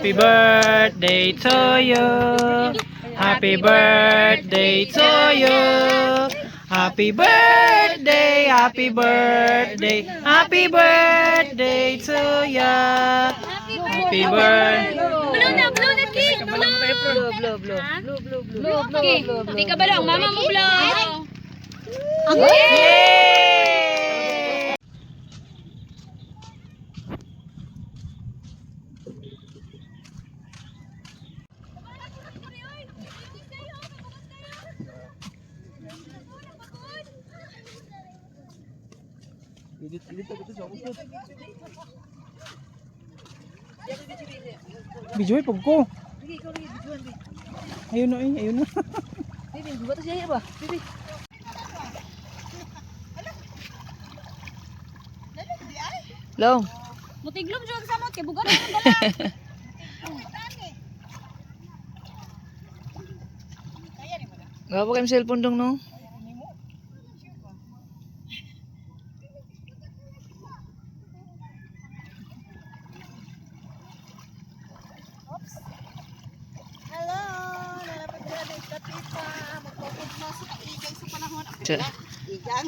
Happy birthday to you. Happy birthday to you. Happy birthday, happy birthday, happy birthday to ya. Happy birthday. Blow na, blow na, cake. Blow. Blow, blow, blow. Blow, blow, blow. Okay. Di ka ba lang? Mama mo blow. Yay! Video pag ko. Ayun na eh, ayun na. Bibi, buat siya ba? Bibi. Long. Mutiglom jud sa samot kay bugat ang dala. Gawa kayong cellphone dong, no? Hello! Nalapit na natin sa tita. Magpupod na sa kaigang sa panahon. Ako Tsa. na, igang.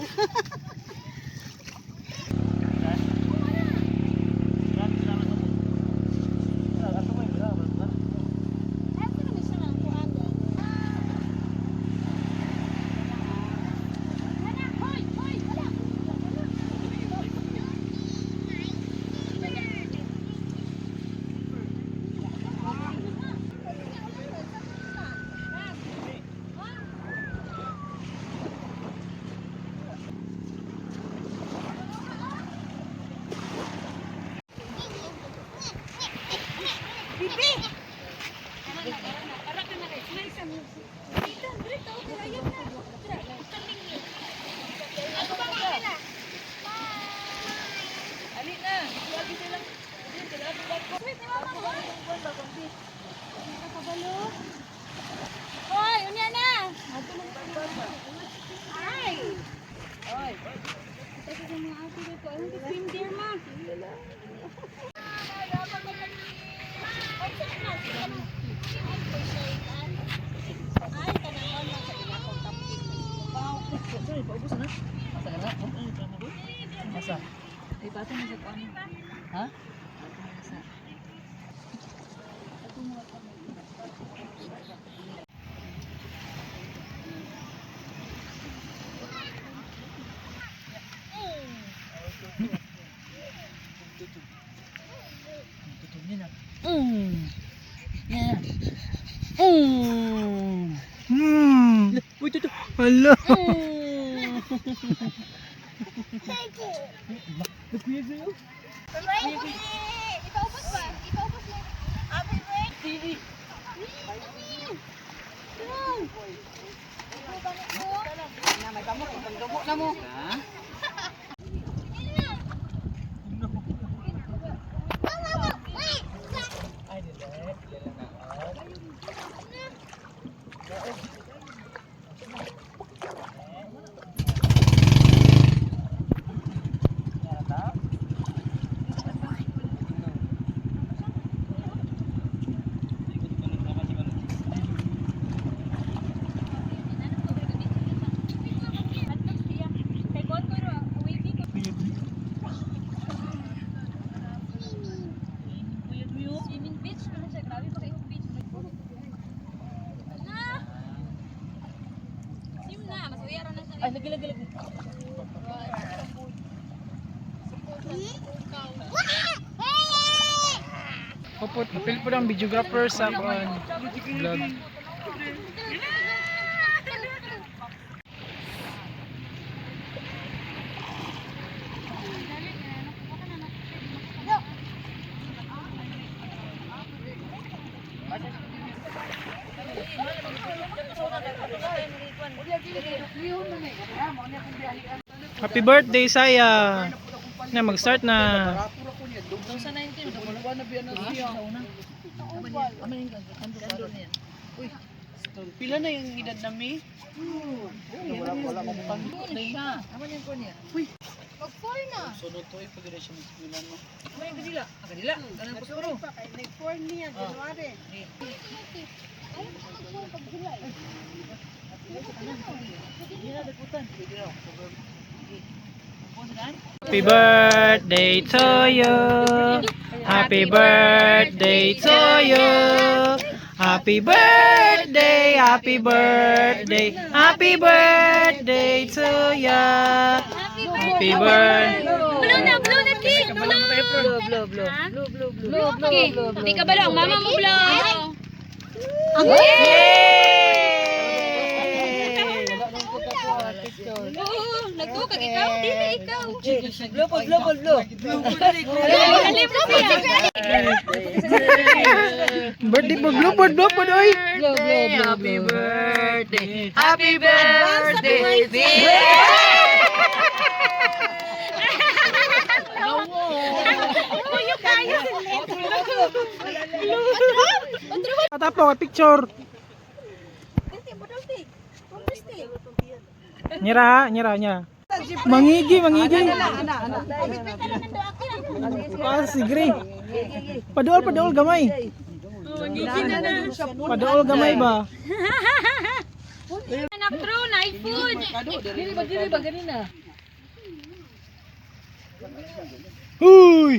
Hoy, unya na. Ay. Oy. Ito sa mga ate dito. Ay, swim dear ma. Ay, kanangon lang sa inakong tapik. Sorry, paubos na. Asa ka na? Asa? Ay, bato na sa kuan. Ha? Asa? Yeah. Uy, tuto. Hello. Ipaubos ba? Ipaubos lang. Happy birthday! Na, may pamok. Pangdugo na mo. Swimming beach naman siya. Grabe pa kayong beach. Na! Swim na. Mas uyaro na siya. Ay, lagi, lagi, lagi. Opo, apil po ng videographer sa kuan vlog. Happy birthday, Saya! Na, mag-start na. 2019, ha? Uy, Pila na yung edad na mi? Wala, wala. Uy! Mag-four na. Sunod to eh, pag siya mag-eskwela no. Ano yung kadila? Ah, kadila. Kanang posporo. Nag-4 niya, January. Ayaw mo mag-four pag July. Hindi na, dagutan. Pwede na, October. Okay. Kung saan? Happy birthday to you. Happy birthday to you. Happy birthday, happy birthday, happy birthday to ya. Happy birthday. Blue na, blue na, Ki! Blue! Blue, blue, blue. Blue, blue, blue. Blue, blue. Di ka ba lang? Mama mo blue. Yay! Oo, nagtukag ikaw. Dili ikaw. Blue po, blue po, blue. Alim na siya. Birthday po, blue po, blue po, oy. Blue, blue, blue. Happy birthday. Happy birthday! Tapo, picture. Nyira ha, nyira, nyira. Mangigi, mangigi. Ah, sigre. Paduol, paduol gamay. Paduol gamay ba? Anak, true, night food. Dili ba, dili ba, ganina? Huy!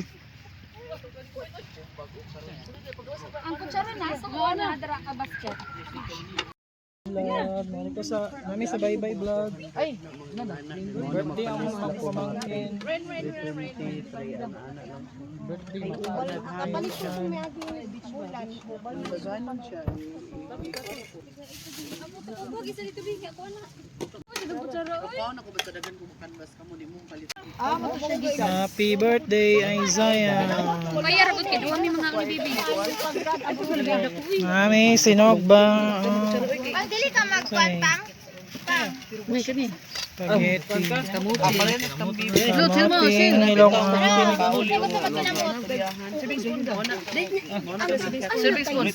Ang kutsara na, sa kuha na, dara ka basket. Vlog, nani ko sa nami sa bye bye vlog. Ay, nana. Birthday ang mga pamangkin. Birthday Kapalit ko kung may bulan. Huwag isa dito, Bigyan ko na. Ang kutsara, oy. Happy birthday, Isaiah. Kaya ragot kay duha mi mga ni bibi. Mami, sinogba. Pag dili ka magkuan pang. Spaghetti. Kamuti. Kamuting nilong. Serving spoon.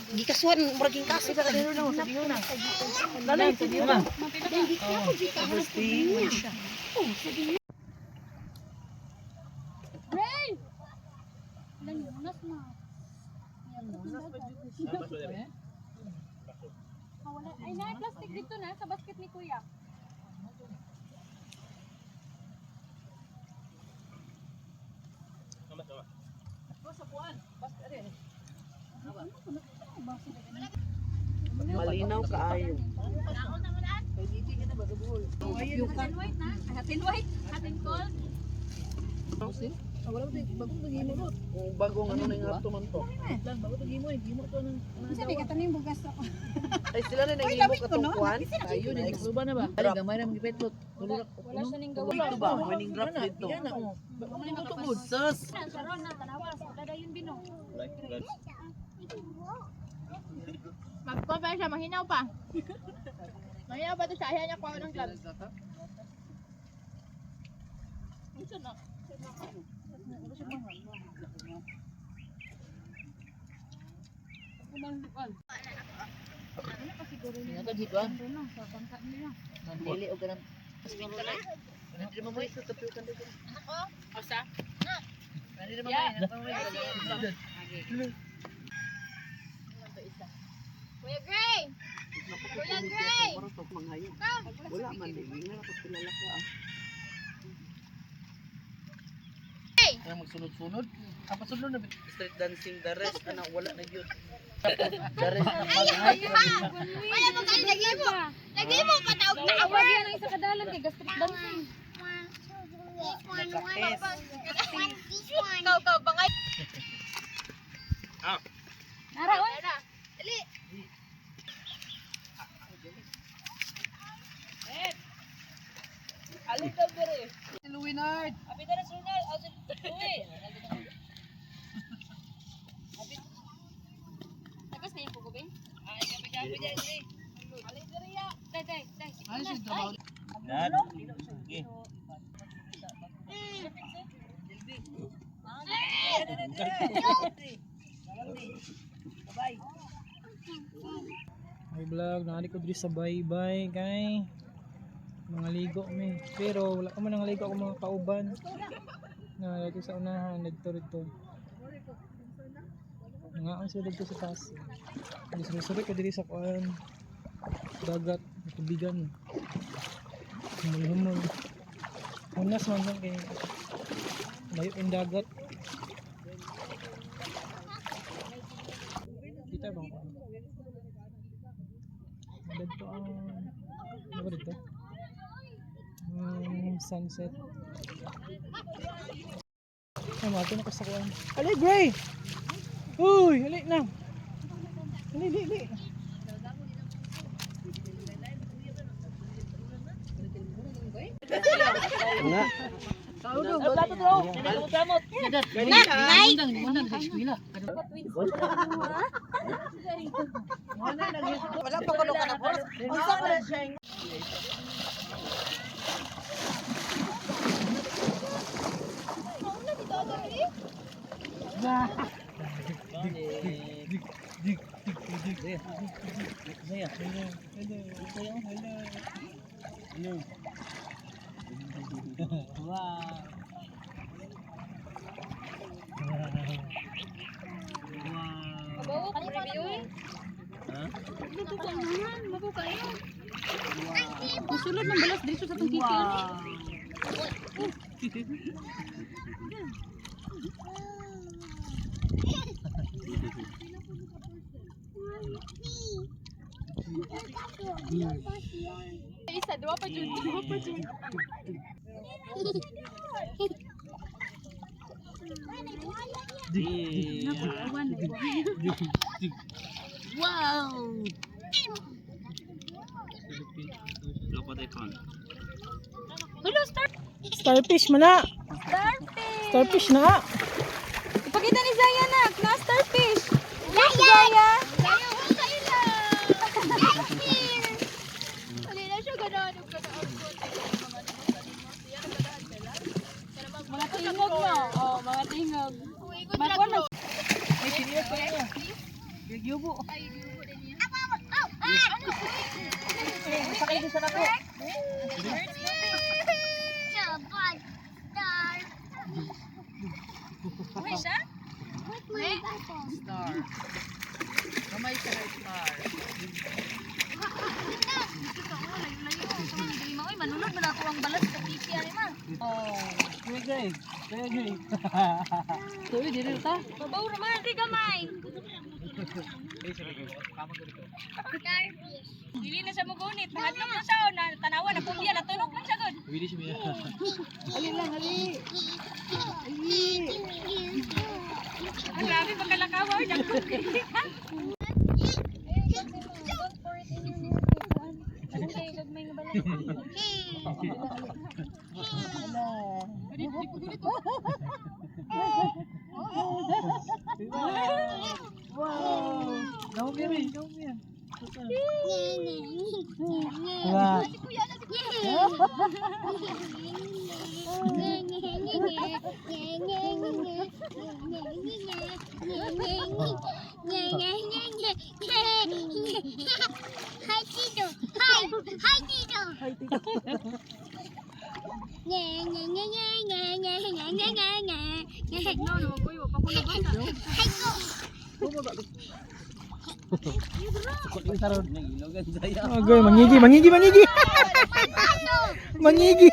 Gikasuhan murag kaso ka. Ray! Lanunas na. Ah, wala. Ay, na, plastic dito na sa basket ni Kuya. Malinaw kaayo. Hatin white na. Hatin white. Hatin cold. Bagong ano na yung ato man to. Sabi ka tanim bugas ako. Ay sila na nangihimo katong kuan. Ayun, nagsuba na ba? Ay, gamay na magipetlot. Wala siya ning gawin. Dito ba? Winning drop dito. Sus. Saron na tanawa sa dadayon bino. Magko pa siya, mahinaw pa. Mahinaw pa to siya. Ayan niya kuha ng gloves. Ginatag hito ah. Nandili o ganang. Nandili mo mo. Osa? Nandili mo mo. Kuya Gray! Kuya Gray! Wala man din. Nga ako kilala ka. Kaya magsunod-sunod. Ang pasunod na Street dancing the rest ana wala na gyud. The rest na pag Wala mo kayo naglimo! Naglimo pa taog Wag yan ang isa kadalan kay gastric dancing. Ikaw, ikaw, bangay. Nara oy. Dali. Tapos na yung pugo, be? Tay, tay, tay. May vlog, naali ko diri sa baybay kay mga ligo mi. Pero wala pa man ang ligo ako mga kauban. Na dito sa unahan didto didto. Nga ang sila didto sa taas. Suri-suri ko diri sa kuan dagat, tubigan. Humul-humul. Hunas man lang kay layo ang dagat. Kita ba ko? Dito ang ano ba dito? Sunset. Ay, mga na ko sa kuan. Ali, Gray! Uy, ali na. Ali, ali, ali. Wala pa kuno ka na oras. Unsa ko na siya? Hello, hello. Hello. Wow. Wow. Ha? Musulod ng balas dito sa tong kiki. Isa, duwa pa jud, duwa pa jud. Wow! Hello, star Starfish man na. starfish. Starfish na. Ipakita ni Zaya na, na starfish. Zaya! Zaya, huwag kayo na! Wala na siya ganahan og ganahan ko. Mga tingog no? Oh, mga tingog. Makuha na. May senior pa niya. Gyubo. Sakay sa nako. Uy, siya? Star. Kamay sa star. Uy, manunod man ako ang balat sa kiki ani ma. Oh. Kuya Gray. Kuya Gray. Tuwi, dili ta. Babaw raman, di gamay. Dili na siya mugunit. Nahadlok na siya o na tanawa na pumbiya natunog man siya gud. Wili siya niya. Ali lang, ali. Ang grabe pagkalakaw oy dagko. Wow. Gawin mo yan, gawin mo yan. Wow. Hi, Tito. Hi. Hi, Tito. Hi, tito. Nye, nye, nye, nye, nye, nye, nye, nye, nye, nye. No, no, kuy, wa pa ko nabasa. Hi, go. Oh, goy, mangigi, mangigi, mangigi. Mangigi.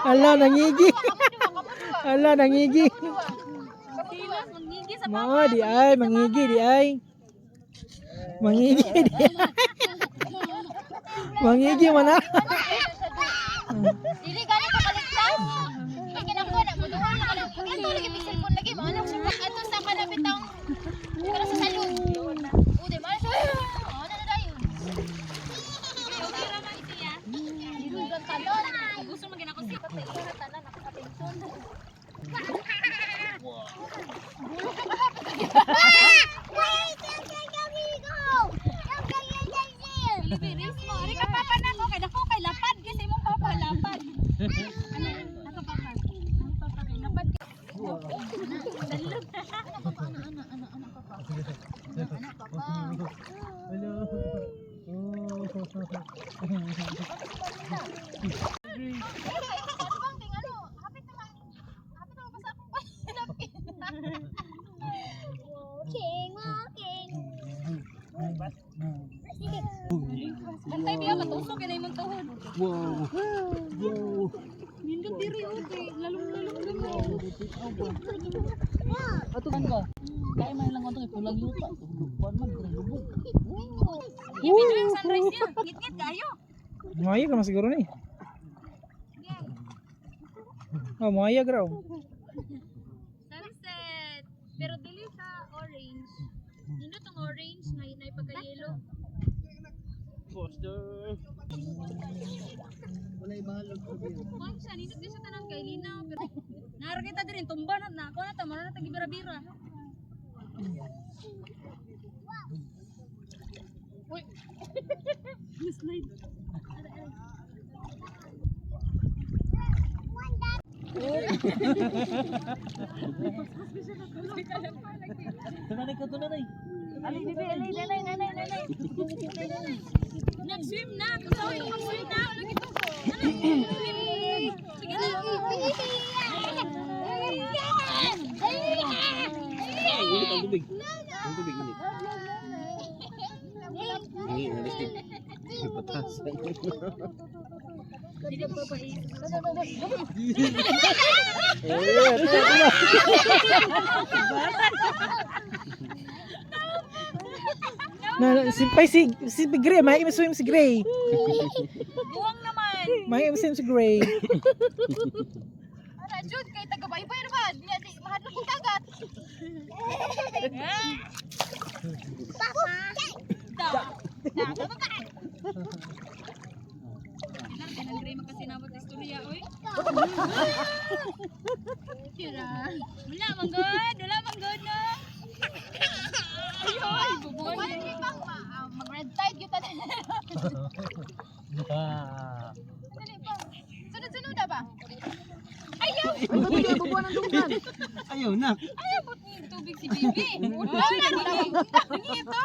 Ala, nangigi. Ala, nangigi. Kilos mangigi sa Mao di ay, mangigi di ay. Mangigi di ay. Mangigi man ah. Dili gani ka kaligtas. Kay kinako na mo duol na kanang ato lagi pig cellphone lagi mo anak siya. Ato sa kanapitang kana sa salon. Ude man siya. Ano na dayon. Okay ra man siya. Gidugang kanon. Gusto man ginako siya patay tanan ako atensyon. Libiris mo. Ari ka papa na ko kay dako kay lapad kasi imong papa lapad. Ano? Ako papa. Ano papa kay lapad. Dalog. Hello. Oh. Bang ting ano, hapit naman. Hapit naman basta akong napkin. Walking, walking. Bantay biya matusok kay imong tuhod. Wow. Wow. Nindot diri okay, lalong-lalong gamo. Ato kan ba? Kaya man lang atong ipulang yuta. Kuan man diri lubog. I-video yung sunrise niya. Ngit-ngit kayo. Muaya ka man siguro ni. Oh, muaya graw. Sunset. Pero dili siya orange. Nindot ang orange na na pagka-yellow. Foster. Wala ibalog ko biya. Kuan siya nindot di siya tanan kay linaw pero nara kita diri tumba na na ako na ta mura na tagibira-bira. Uy. Slide. Tunanay ka tunanay. Ali bibi, ali nanay nanay nanay. Nag-swim na. Gusto ko yung mag-swim na. Lagi to. Sige na. Init ang tubig. Ang tubig init. Hingi ng listig. Patas. Na, si pay si si Gray, may swim si Gray. Buwang naman. May swim si Gray. Ana, Jude, kay taga-baybay na ba? Di, di, mahadlok kong dagat. Papa. Da. Da, da, da. Kailangan ka ng magkasinabot na istorya, oy. Kira. Wala man good. Wala man good, no? Ayun, bubuan. Wala pang mag-red tide yun tanan. Dali pa. Sunod-sunod na ba? Ayaw! Ayaw na. Ayaw, ba't ni tubig si Bibi? Undang na, undang. Ito.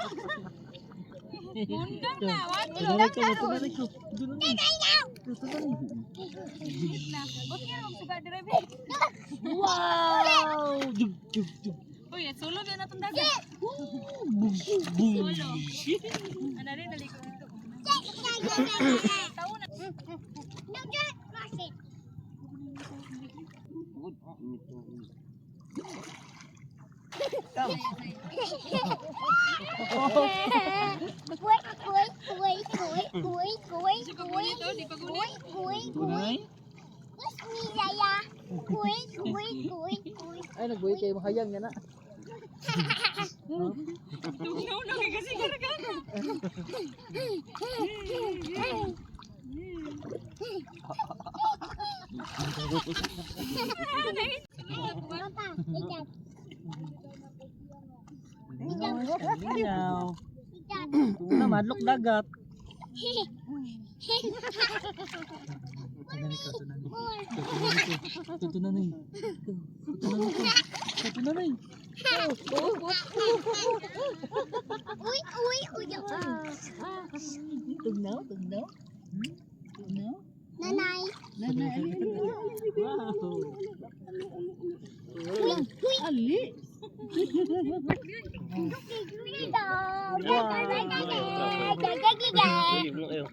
Undang na. One, two, Tunanay ka, tunanay ko. Tunanay. na. Ba't nga magsuga dire, Bi? Wow! Jug jug jug. Uy, solo ba na itong dagat? Boom boom. Solo. Ano rin, naliko dito. Tao na. No, don't cross it. Good. Oh, init to. Init. Wait, wait, wait, wait, wait, wait, Di pa gunit, wait, oh. Di pa gunit. wait, wait. Tunay. What's me, Yaya? Wait, wait, wait, wait. Ay nagbuhi kay mahayang nga na. Tugnaw na kay kasi karga. Papa, ikaw, Linaw. ikaw. Tuna madlok dagat. Tunanay ka, tunanay. More. Tunanay. Tunanay. Uy, uy, uy. Tugnaw, tugnaw. Tugnaw. Nanay. Nanay, ali, ali, ali. Wow. Uy, uy. Ali. Ay, bulong kayo.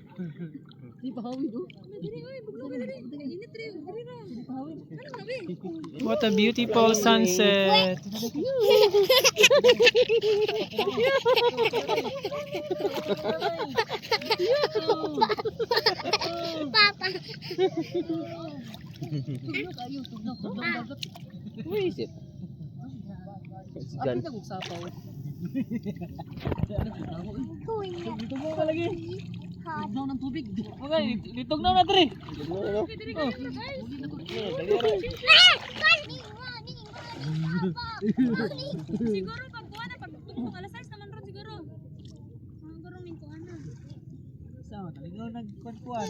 Di pa hawid oh. Diri, oy, bugnaw ka diri. Init rin, diri ra. Ano na, Bi? What a beautiful sunset. Papa. Tugnaw kayo, tugnaw, tugnaw dagat. Where is it? It's gone. Apil na kog sapaw. Tugnaw ka lagi. Tugnaw ng tubig. Okay, litugnaw na dre. Bulong ano? Siguro pag kuha na, pag tungtong alas 6 naman ron siguro. Siguro ning kuha na. Sa, taligaw nagkuan-kuan.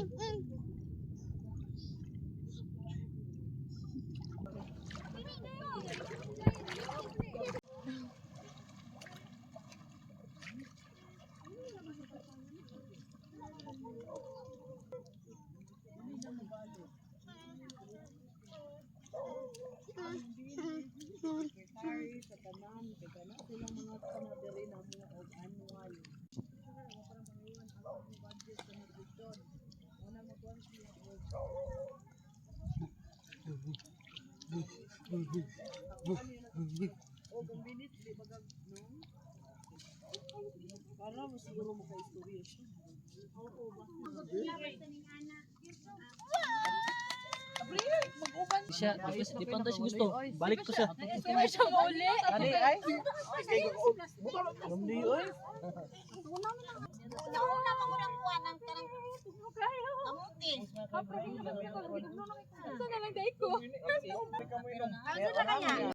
Secretary sa tanan kay kana silang mga kanadere na mo og annual. Para mo siguro makaistorya siya. Siya, di pa siya gusto. Balik ko siya. Hindi siya mauli. Ani ay. Ramdi oy. Una mo nang kuha ng kanang kamuti. Ito na lang dahil ko. Ang sila kaya?